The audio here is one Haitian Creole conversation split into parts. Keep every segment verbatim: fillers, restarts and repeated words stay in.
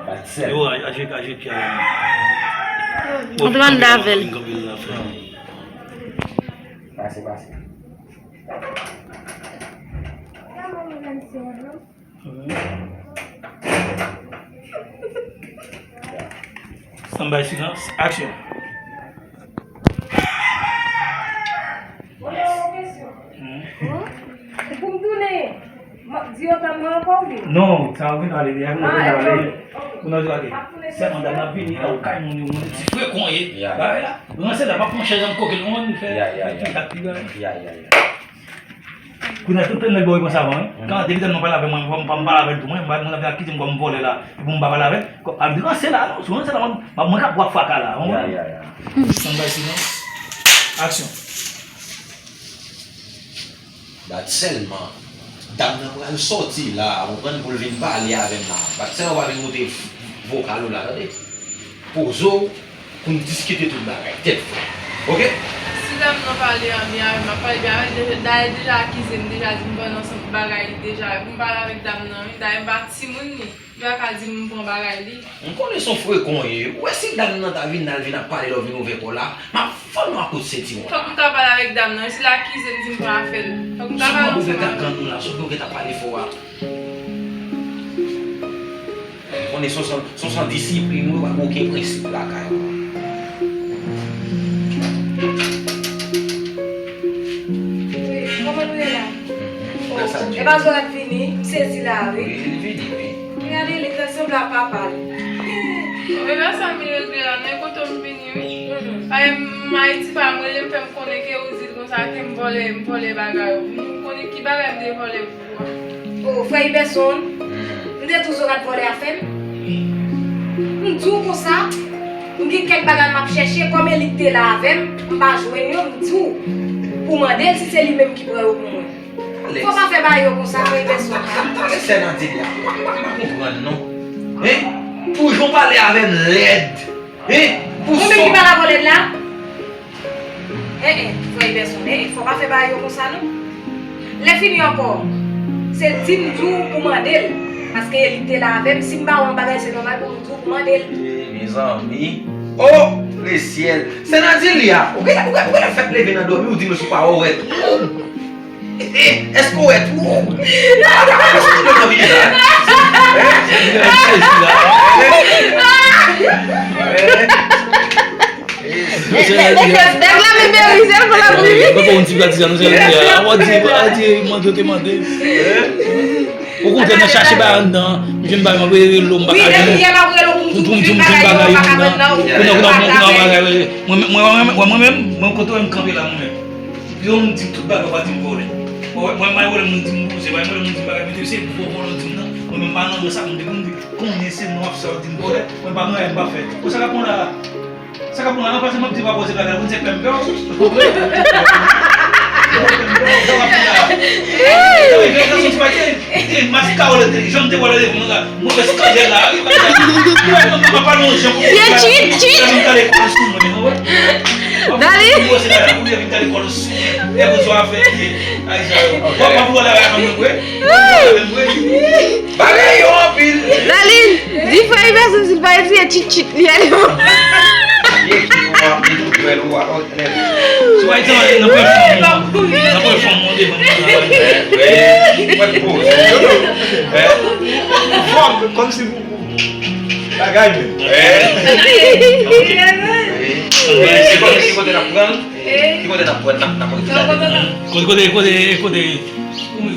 Yo, aje, aje pye a. Antre anndan avè l. Pase, pase. Stand by, silence, action. Mwen gen yon kesyon. Pou m tounen, m ap di yo dam nan ankò oubyen? Non, sa ou gen ale, deja nou gen ale. Pou nou ale. Sèlman dam nan vini nan kay moun yo, moun ti frekan ye. Bagay la. Ranse la, pa pran chèz an koke, nou konn fè. Kounye a tout nèg ba w repons avan, wi. Kan depi dam nan pale avè mwen, m pa pale avè l tou, mwen, mwen ap vin akize m kòm vòlè la, epi m pa pale avè l. Kò, ap di ranse la, non, sou ranse la, mwen, mwen k ap wè fwa ka la, w konprann? Stand by, silence. Action. Dat sèlman, dam nan pral sòti la, w konprann, pou l vin pale avè m la. Bat sèlman w pa vin moute vokal ou la, tande. Poze w pou n diskite tout bagay, tèt frè. Oke? Si dam nan pale an byen avè m, m ap pale byen avè l. Dayè, deja akize m, deja di m pran nan sant bagay li deja. Epi m pale avèk dam nan, wi. Dayè, m pa timoun li. Li pa ka di m pran bagay li. M konnen se yon frekan w ye. Ou wè si dam nan ta vin la, l vin ap pale la, w vin ouvè kò w la, m ap fann w ak kout sentiman w la. Fòk m ta pale avèk dam nan. Si l akize m, di m pran afè l. Fòk m ta pale ansanm avè l. Sòt nou gentan pale fò a. M konnen se yon, se yon, se yon disiplin, ou pa gen okenn prensip lakay ou. Wi, kòman nou ye la? Oh, e pa Zorat vini, m sezi la, wi. Wi, li vini, wi. Gade, li te sanble ak papa l. Wi, la sa m regle la, nan kote m vini, wi. Ay, m Ayiti pa m rele m fè m konnen ke ou di l konsa ke m vòlè, m vòlè bagay ou. M konnen ki bagay m te vòlè pou ou a. Oh, frè Iverson, m te di w Zorat vòlè afè m. M di w konsa, m gen kèk bagay m ap chèche, kòm Eli te la avè m, m pa jwenn yo, m di w pou mande l si se li menm ki pran yo pou mwen. Fò pa fè bagay yo konsa, frè Iverson. Tande sè Nadilia, m pa konprann non. Hein? Pou jan w pale avè m lèd. Hein? Pou sa. Ou menm ki pale avè w lèd la? Eh, eh, frè Iverson, eh, eh, fò pa fè bagay yo konsa non. Lè fini ankò, se di m di w pou mande l. Paske Eli te la avè m, si m ba w yon bagay, se nòmal pou m di w pou mande l. Eh, mezanmi. Oh, lesyèl. Sè Nadilia, ou genlè, ou genlè, ou genlè fèk leve nan dòmi, ou di m sou pawòl, ou wè tou. Eh, eh, èske w wè tou? Ou pa ka fè sou tout letan vini la. Eh, m sezi la. Eh, eh. Nèg la, nèg la, nèg la memorize l pou l ap di. Mwen pa yon ti pratizan, nou se lè a. Awa di, a di, mande, te mande. Okontrè, mwen chache bagay anndan, m jwenn bagay, mwen rele lo, m pa ka jwenn. Pou, pou m di m jwenn bagay yo anndan. Kounye a, kounye a, mwen, mwen, mwen, mwen, mwen menm, mwen kote w wè m kanpe la, mwen menm. Yo, m di tout bagay, w pa di m vòlè. Mwen, mwen, mwen vòlè, moun di m bouze, mwen vòlè, moun di m bagay, men se gwo vòlè w di m nan. Mwen menm, m pa nan sa, m di, m di, konnen se non ap sa w di m vòlè, mwen pa nan anyen m pa fè. Ou sa k ap pran la? Sa k ap pran la, nan pase m ap di pa poze bagay, moun se pèm pè w. Sa w ap pran la? Sa w ap pran la? Sa w ap pran la? Mas ka w lete, jan m te wè lete, mwen la, mwen wè skandè la, wi, mwen pa pale yon jan pou mwen. Ye chit, chit. Mwen kale kòl sou mwen, mwen wè. Dali. Mwen se la, mwen vin kale kòl sou mwen. E pou sa w ap fè, e, ay, sa yo. Mwen pa pou wè la, mwen wè. Mwen wè. Bagay yo anpil. Dali. Di frè Iverson si l pa retire tchitchit li ale. Ye ki ou a, ou twèl ou a, o twèl. Si w pa retire nan pwen fanm ou, nan pwen fanm ou devan mwen. Wi, mwen poze. Fòk, kòmsi pou bagay menm. Wi. Wi. Se kote, se kote n ap pran l? Ki kote n ap pran l? N ap, n ap pran l. Kote, kote, kote, kote? Ou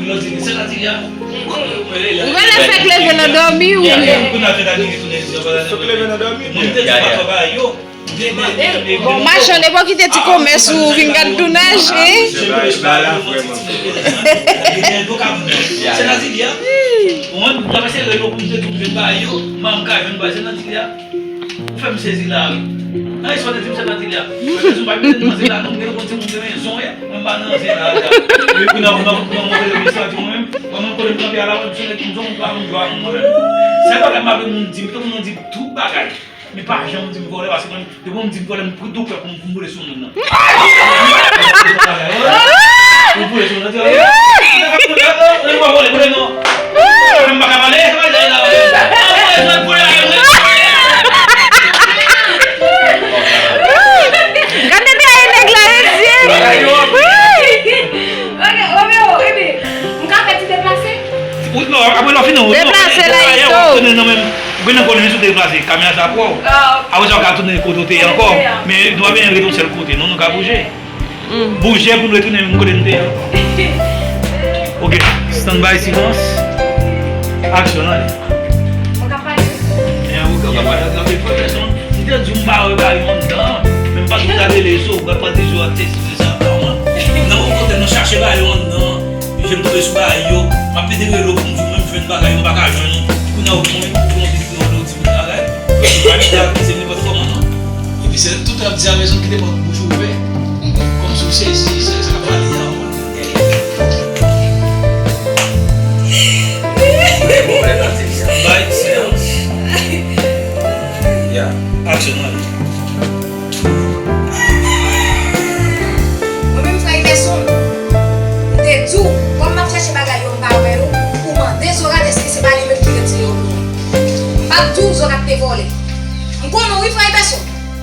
genlè fèk leve nan dòmi ou? Fèk leve nan dòmi? Bon, machann, epa w kite ti komès ou vin gad tounaj, hein? Ou fè m sezi la, wi. Nan istwa de di m se Nadilia. Mwen se sou pa mete nan zela, non, mwen se moun ki renmen zonye, mwen pa nan zela la. Epi kounye a, kounye a, kounye a, mwen rele mesye a di mwen menm, mwen menm kote m kanpe a la, mwen se nèg ki m zonye, mwen pa moun jwa mwen menm. Sèl bagay m ap moun di m, tout moun di tout bagay. Men pa janm di m vòlè, paske mwen, depi mwen di m vòlè, m pran tou pè pou m, pou m boule sou moun nan. Pou m boule sou moun nan, di, "Mwen pa vòlè, vòlè non." Mwen pa ka pale, sa va, sa va, sa va. Lè w fini, w deplase la, w ap tounen nan menm. Ou gen nan konnen si w te deplase, kamera sa pran w. Apre sa, w ka tounen kote w te ye ankò. Men nou pa bezwen rete yon sèl kote, non, nou ka bouje. Bouje pou nou retounen menm kote nou te ye ankò. Ok, stand by, silans. Aksyon, ale. Mwen ka pale. Men avoka pa pale ak la, men frè pèsonn, m te di w m pa wè bagay yo anndan, men m pa t vin gade lezo, w pral pran de zo ak tèks, se sa, pa mwen. Nan, okontrè, nan chache bagay yo anndan, jan m tonbe sou bagay yo, m ap pede rele w pou m di w, men m jwenn bagay yo, m pa ka jwenn ou. Kounye a, ou konnen, ou konnen, ou konnen, ou di m bagay, ou pa vin gade, se nenpòt kòman, non. Epi se tout ap di a rezon ki te pran bouch ouvè. Kòmsi w sezi, se sa k ap pale a. Bay silans. Ya. Aksyon, ale. Mwen menm, frè Iverson, m te di w, kòm m ap chèche bagay yo, m pa wè yo, ou mande Zorat èske se pa li menm ki retire yo pou mwen. M pa t di w Zorat te vòlè. M konnen w wi, frè Iverson.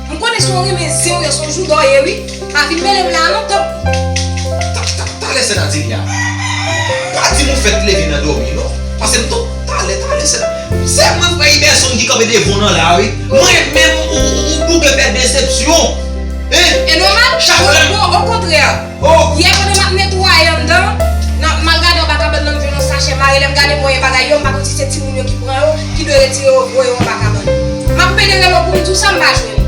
M konnen se yon renmen zen w ye, se yon joudò w ye wi. Pa vin mele m la non, tanpri. Ta, ta, talè, sè Nadilia. Pa di m ou fèk leve nan dòmi non. Pase m tou talè, talè, sè. Se mwen, frè Iverson, ki kanpe devan w nan la wi. Mwen menm ou, ou, ou, ou gen fè desepsyon. Hein? E nòmal. Chak lè. Bon, okontrè. Oh! Yè pandan m ap netwaye anndan, nan, m al gade anba kabann nan, m jwenn yon sachè mare. Lè m gade m wè bagay yo, m pa konn si se timoun yo ki pran yo, ki dwe retire yo, voye yo anba kabann. M ap pede rele w pou m di w sa, m pa jwenn ou.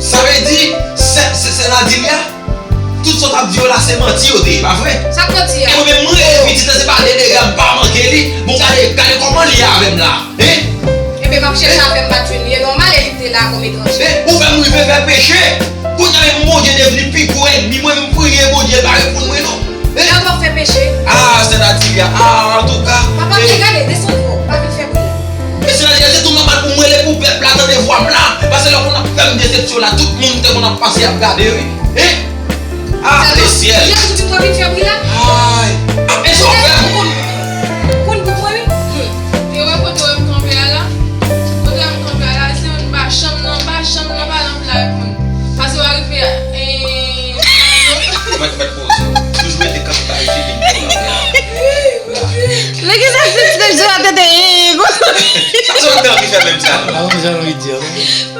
Sa vle di, sè, sè, sè Nadilia, tout sa w t ap di yo la, se manti yo te ye, pa vre? Sa k manti a? E mwen menm, mwen rele pitit la, se pa de dega m pa manke li. Bon, gade, gade kòman li ye avè m la. Hein? Ebyen, m ap chèche afè m pa t jwenn li. E nòmal, e li te la kòm etranje. Eh, ou fè m rive fè peche. Kounye a menm Bondye devni pi gwo ènmi mwen, m priye Bondye pa reponn mwen non. Eh? Lè w ap fè peche. Ah, sè Nadilia, ah, antouka. Papa, eh, byen gade, desann vwa w, pa vin fè bri la. Men sè Nadilia, se tou nòmal pou m rele pou pèp la tande vwa m la. Paske lè w konn ap fè m desepsyon la, tout moun te konn ap pase ap gade wi. Eh? Ah, lesyèl! Jan ou di m w ap vin fè bri la? Ay! Ah, men sa w fè? Ou konn, ou konn gout mwen wi. Hmm. E wè kote w wè m kanpe a la? Kote w wè m kanpe a la, se moun ba chanm nan, ba chanm nan pale anpil avèk moun. Pase w a rive, eh, mèt, mèt poze w. Toujou mete kanpe ba epi vin kanpe a. Lè ki sa se ti nèg sou la tete, eh, konsa. Sa se w te anvi fè menm sa. A, mwen jan anvi di a.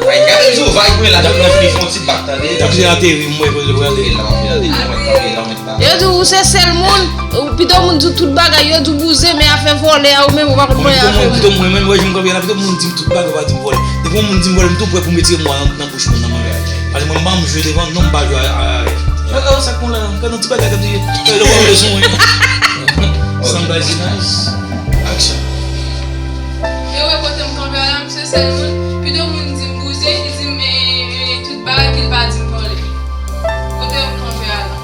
Ay, gade m sou vibe mwen la, depi lè fini fè yon ti bak, tande. Depi lè ateri, m wè kote l prale. Depi lè ateri, m wè kanpe la, mwen ta. Yo di w se sèl moun, ou pito moun di w tout bagay, yo di w bouzen, men afè vòlè a, ou menm ou pa konn mwen afè vòlè. Pito mwen menm, wè jan m kanpe la, pito moun di m tout bagay, pa di m vòlè. Depi yon moun di m vòlè, m tou prè pou m retire mwa nan, nan bouch mwen nan manje. Paske mwen, m pa janm jwe devan, non, m pa jwe a, a, a. Yo, yo, sa k konn la, m nan ti bagay k ap di, yo, yo, yo, yo, yo. Stand by, silence. Action. Yo wè kote m kanpe a la, m se sèl moun. Pito moun di m bouzen, li di m, eh, eh, tout bagay, ke l pa di m vòlè. Kote m kanpe a la.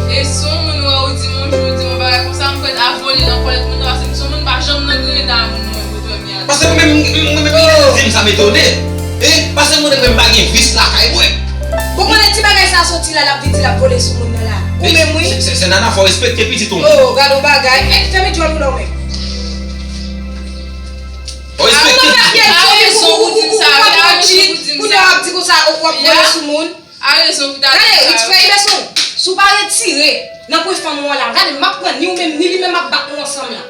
E si yon moun wè ou di m yon jou, ou di m yon bagay konsa, m kwè a vòlè nan kòlèt moun nan, paske m se yon moun pa janm nan griyen da moun nan, kote m ye a. Paske mwen menm, mwen menm, lè l di m sa m etone. Eh, paske mwen menm m pa gen vis lakay mwen. Bon, konnen ti bagay sa soti la, l ap vin di l ap vole sou moun nan la. Ou menm wi. Se, se, se Nana, fò w respekte pitit ou. Oh, gade yon bagay. Eh, fèmen djòl ou la ou menm. Ou respekte. Ou pa fè djòl pou, pou, pou, pou w ap di, pou w ap di konsa, ou ap vole sou moun. A rezon pou ta di sa. Gade, frè Iverson, si w pa retire nan pwen fanm ou an la, gade, m ap pran ni ou menm, ni li menm ap bat nou ansanm la.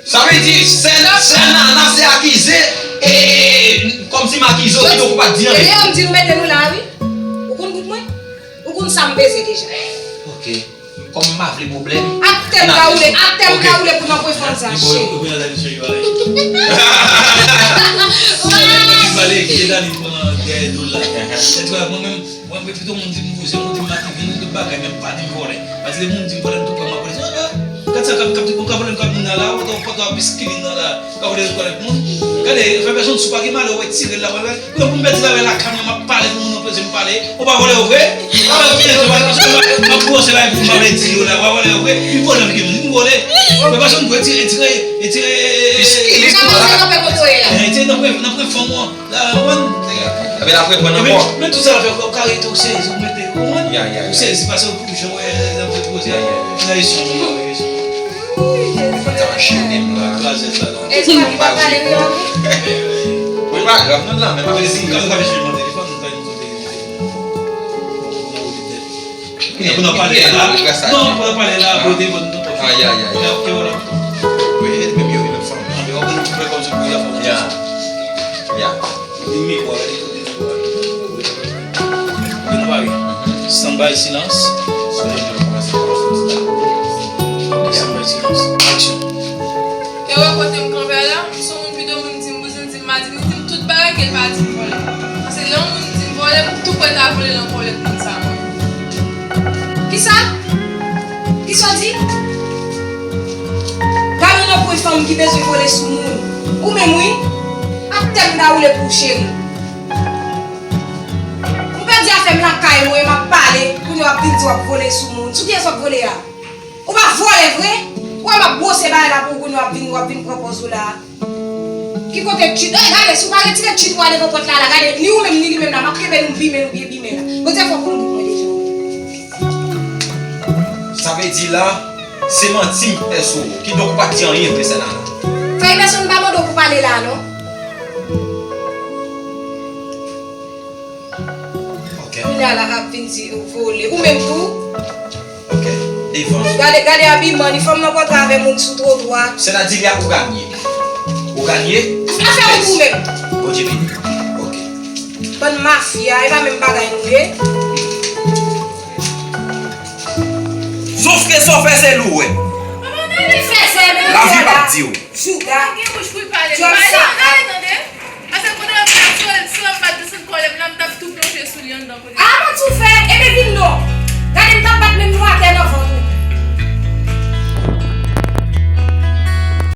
Sa vle di, sè, sè Nana se akize, e, e, e, kòmsi m akize w, kidonk ou pa t di anyen. E dayè, m di nou mete nou la, wi. Ou konn gout mwen? Ou konn sa m peze deja. Ok. Kòm m pa vle pwoblèm. Atè m ka woule, atè m ka woule pou nan pwen fanm sa, cheri. Mwen, mwen pito moun di m bouzen, moun di m mati vini, tout bagay, men pa di m vòlè. Paske moun di m vòlè, m tou pran m ap vòlè. Ah, ah, gad sa k ap, k ap di, bon, ka vòlè, m k ap moun nan la, ou, ou, ou, ou, piskilin nan la, ka vòlè, vòlè moun. Gade, frè pèsonn, si w pa gen malè, ou wè tire l la, wè, wè. Kounye a pou m pèdi la, wè, lakay mwen, m ap pale, moun nan poze m pale. Ou pa vòlè, ou vre? Ah, ou vle di, w pa, paske m ap, m ap bwose bagay pou m pa vle di yo la, w pa vòlè, ou vre? Li vòlè, li vle di m vòlè. Men pèsonn vre, tire, tire, e, tire, e, e, e, piskilin nan la. Sa vle di, nan pwen kote w ye la. E, tire nan pwen, nan pwen fanm ou an. La, konprann? Epi l ap reprann ankò. Men tout sa l ap fè, ou ka rete, ou sezi, ou mete, ou konprann? Ya, ya, ya. Ou sezi, paske ou jan wè, l ap fè koze a. Ya, ya, ya. Sa e son, sa e son. Fò ta anchene m la. Kraze sa la. E sa li pa pale, wi, la. Wi, pa grav, non, la, men pa vle di. Kòm sa fè chanje nan telefòn, nou pa yon kote. Pou n ap pale la. Non, pou n ap pale la, pou telefòn nou. Ay, ay, ay. Ok, voilà. Wi, menm Silans. Silans. Aksyon. Te wè kote m kanpe a la, m se yon moun pito, moun di m bouzen, di m madini, di m tout bagay ke l pa di m vòlè. Paske lè yon moun di m vòlè, m tou prèt a vole nan kòlèt moun sa a. Kisa? Kisa w di? Gade yon pwen fanm ki bezwen vole sou moun. Ou menm wi. Atè m ta woule pou w cheri. M pèdi afè m lakay mwen, m ap pale, kounye a w ap vin di w ap vole sou moun. Sou kiyès w ap vole a? Ou pa vòlè vre? Ou wè m ap bwose bagay la pou ou, kounye a w ap vin, w ap vin pran pòz ou la. Ki kote tchit? Eh, gade, si w pa retire tchit ou a devan pòt la, la, gade, ni ou menm, ni li menm la, m ap kenbe nou bimen, nou byen bimen la. Bondye fè w konn bout mwen deja. Sa vle di la, se manti m fè sou ou. Kidonk ou pa t di anyen vre, sè Nana. Fèy pèsonn pa mande w pou pale la, non. Ok. Kounye a la ap vin di ou vole. Ou menm tou. Ok. Devan. Gade, gade abiman li, fanm nan kontre avè moun sou twotwa. Sètadi la ou ganye. Ou ganye. Afè ou pou ou menm. Bondye beni. Ok. Bann mafya, e pa menm bagay nou ye. Sof ke sa w fè se lou, wè. Fè se menm. Lavi p ap di w. Jouda. Gen bouch pou l pale. Djòb sa. Pale, tande. Paske kote m t ap jwe l, si m pa t desann kòlè m la, m t ap tou plonje sou li anndan kote. A, manti w fè, ebyen vin non. Gade m t ap bat menm nou atè nan vant.